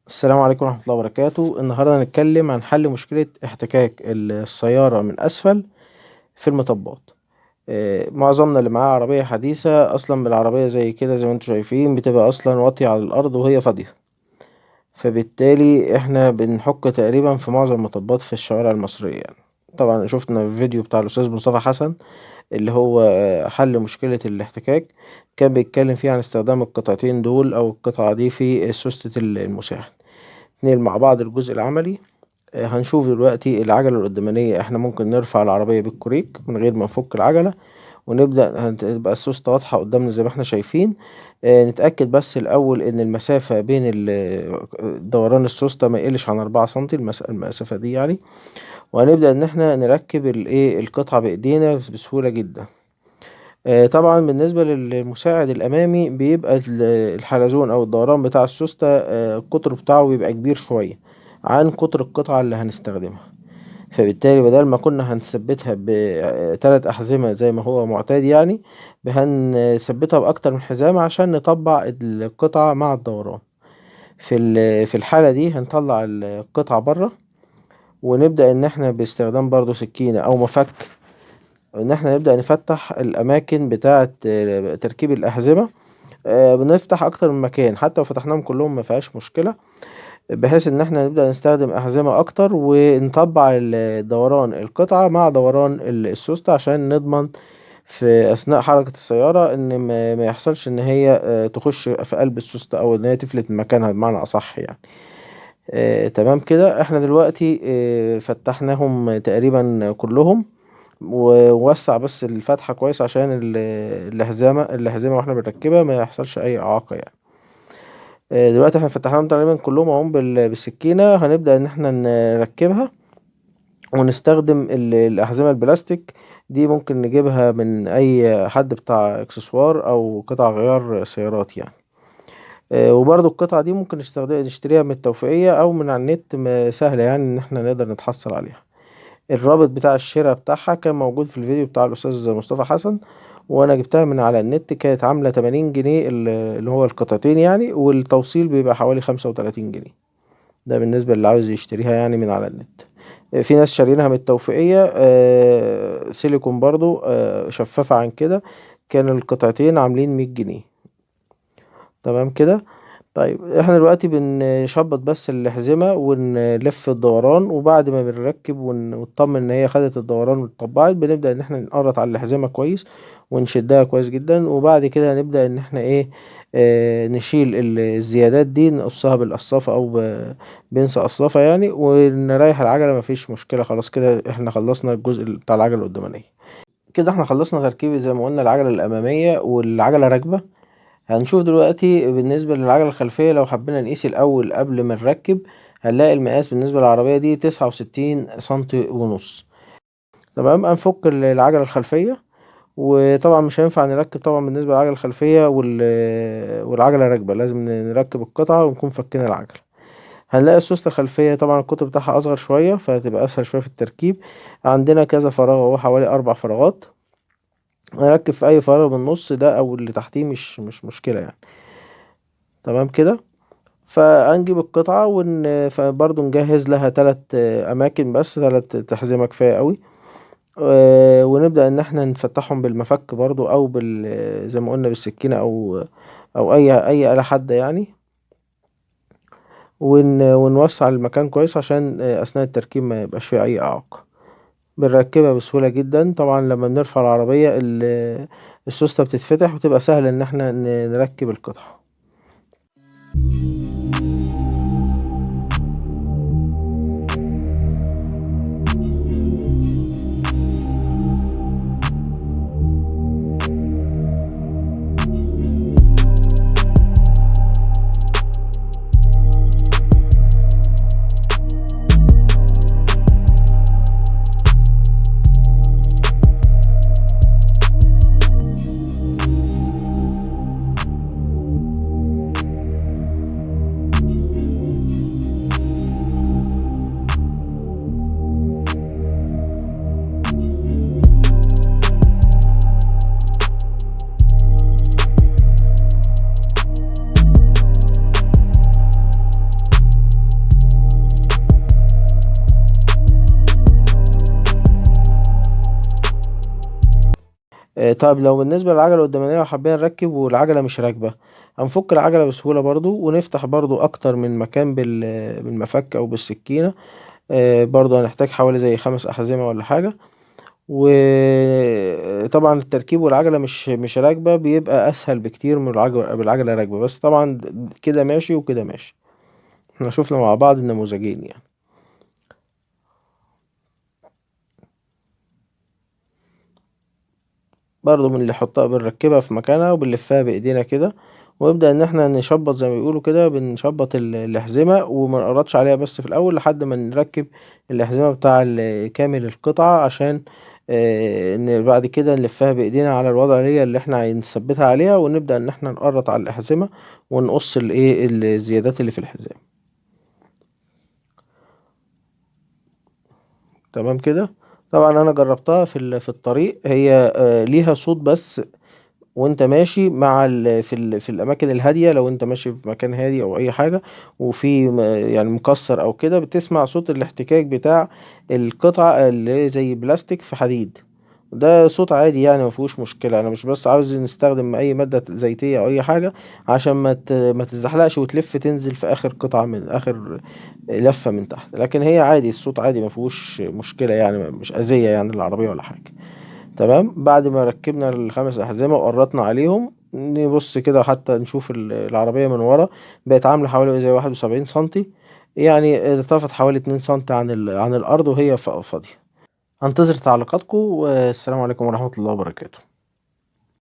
السلام عليكم ورحمة الله وبركاته. النهاردة هنتكلم عن حل مشكلة احتكاك السيارة من أسفل في المطبات. معظمنا اللي معاه عربية حديثة أصلا بالعربية زي كده، زي ما انتم شايفين، بتبقى أصلا واطية على الأرض وهي فاضية، فبالتالي احنا بنحك تقريبا في معظم المطبات في الشوارع المصرية يعني. طبعا شفنا الفيديو بتاع الأستاذ مصطفى حسن اللي هو حل مشكلة الاحتكاك، كان بيتكلم فيه عن استخدام القطعتين دول أو القطعة دي في سوستة المساعد. نتنقل مع بعض الجزء العملي. هنشوف دلوقتي العجلة القدامانية احنا ممكن نرفع العربية بالكوريك من غير ما نفك العجلة، ونبدأ هتبقى السوستة واضحة قدامنا زي ما احنا شايفين. نتأكد بس الأول إن المسافة بين دوران السوستة ما يقلش عن 4 سنتي، المسافة دي يعني. وهنبدأ إن احنا نركب القطعة بإيدينا بسهولة جدا. طبعا بالنسبة للمساعد الأمامي بيبقى الحلزون أو الدوران بتاع السوستة، القطر بتاعه بيبقى كبير شوية عن قطر القطعة اللي هنستخدمها، فبالتالي بدل ما كنا هنثبتها بتلات أحزمة زي ما هو معتاد يعني، هنثبتها بأكتر من حزام عشان نطبع القطعة مع الدوران. في الحالة دي هنطلع القطعة بره، ونبدأ إن احنا باستخدام برضو سكينة أو مفك إن احنا نبدأ نفتح الأماكن بتاعة تركيب الأحزمة. بنفتح أكتر من مكان، حتى لو فتحناهم كلهم ما فيهاش مشكلة، بحيث إن احنا نبدأ نستخدم أحزمة أكتر ونطبع دوران القطعة مع دوران السوستة، عشان نضمن في أثناء حركة السيارة إن ما يحصلش إن هي تخش في قلب السوستة أو إن هي تفلت من مكانها بمعنى أصح يعني. تمام كده. احنا دلوقتي فتحناهم تقريبا كلهم، ووسع بس الفتحة كويس عشان الأحزمة واحنا بنركبها ما يحصلش أي إعاقة يعني. دلوقتي احنا فتحناهم تقريبا كلهم اهم بالسكينة. هنبدأ إن احنا نركبها ونستخدم الأحزمة البلاستيك دي، ممكن نجيبها من أي حد بتاع اكسسوار أو قطع غيار سيارات يعني. وبرضو القطعة دي ممكن نشتريها من التوفيقية أو من على النت، سهلة يعني إن احنا نقدر نتحصل عليها. الرابط بتاع الشراء بتاعها كان موجود في الفيديو بتاع الأستاذ مصطفى حسن، وأنا جبتها من على النت، كانت عاملة 80 جنيه اللي هو القطعتين يعني، والتوصيل بيبقى حوالي 35 جنيه. ده بالنسبة اللي عاوز يشتريها يعني من على النت. في ناس شارينها من التوفيقية، سيليكون برضو، شفافة عن كده، كان القطعتين عاملين 100 جنيه. تمام كده. احنا دلوقتي بنشبط بس الحزمة ونلف الدوران، وبعد ما بنركب ونطمن ان هي خدت الدوران واتطبعت، بنبدأ ان احنا نقرط على الحزمة كويس ونشدها كويس جدا، وبعد كده نبدأ ان احنا نشيل الزيادات دي، نقصها بالقصافة او بنسى قصافة يعني، ونريح العجلة، مفيش مشكلة. خلاص كده احنا خلصنا الجزء بتاع العجلة القدامانية. كده احنا خلصنا تركيب زي ما قلنا العجلة الأمامية والعجلة راكبة. هنشوف دلوقتي بالنسبة للعجلة الخلفية، لو حبينا نقيس الأول قبل ما نركب هنلاقي المقاس بالنسبة للعربية دي 69 سنتي ونص. تمام. هنفك العجلة الخلفية، وطبعا مش هينفع نركب طبعا بالنسبة للعجلة الخلفية والعجلة راكبة، لازم نركب القطعة ونكون فكينا العجلة. هنلاقي السوستة الخلفية طبعا القطر بتاعها أصغر شوية، فهتبقى أسهل شوية في التركيب. عندنا كذا فراغ اهو، حوالي 4 فراغات، هنركب في أي فراغ من النص ده أو اللي تحتيه، مش مشكلة يعني. تمام كده. فهنجيب القطعة فبرضه نجهز لها 3 أماكن بس، 3 تحزمة كفاية قوي. ونبدأ إن احنا نفتحهم بالمفك برضو، أو زي ما قلنا بالسكينة أو أي آلة حادة يعني، ونوسع المكان كويس عشان أثناء التركيب ما يبقاش فيه أي إعاقة. بنركبها بسهولة جدا. طبعا لما بنرفع العربية السوستة بتتفتح، وتبقى سهل إن احنا نركب القطعة. طيب لو بالنسبة للعجلة القدامانية لو حبينا نركب والعجلة مش راكبة، هنفك العجلة بسهولة برضو، ونفتح برضو أكتر من مكان بالمفك أو بالسكينة. برضو هنحتاج حوالي زي 5 أحزمة ولا حاجة. وطبعا التركيب والعجلة مش راكبة بيبقى أسهل بكتير من بالعجلة راكبة، بس طبعا كده ماشي وكده ماشي. احنا شفنا مع بعض النموذجين يعني. برضو من اللي حطها بنركبها في مكانها وبنلفها بإيدينا كده، ونبدأ إن احنا نشبط زي ما بيقولوا كده، بنشبط الأحزمة وما نقرطش عليها بس في الأول لحد ما نركب الأحزمة بتاع كامل القطعة، عشان إن بعد كده نلفها بإيدينا على الوضعية اللي احنا هنثبتها عليها، ونبدأ إن احنا نقرط على الأحزمة ونقص الزيادات اللي في الحزام. تمام كده. طبعا أنا جربتها في الطريق، هي ليها صوت بس وانت ماشي مع في الاماكن الهاديه، لو انت ماشي في مكان هادي او اي حاجه وفي مكسر او كده، بتسمع صوت الاحتكاك بتاع القطعه اللي زي بلاستيك في حديد. ده صوت عادي يعني، ما فيهوش مشكله. انا مش بس عاوز نستخدم اي ماده زيتيه او اي حاجه عشان ما تتزحلقش وتلف تنزل في اخر قطعه من اخر لفه من تحت، لكن هي عادي، الصوت عادي ما فيهوش مشكله يعني، مش اذيه يعني للعربيه ولا حاجه. تمام. بعد ما ركبنا الخمس أحزمة وقرطنا عليهم، نبص كده حتى نشوف العربية من ورا بقت عاملة حوالي زي 71 سنتي، يعني ارتفعت حوالي 2 سنتي عن الأرض وهي فاضية. انتظر تعليقاتكم، والسلام عليكم ورحمة الله وبركاته.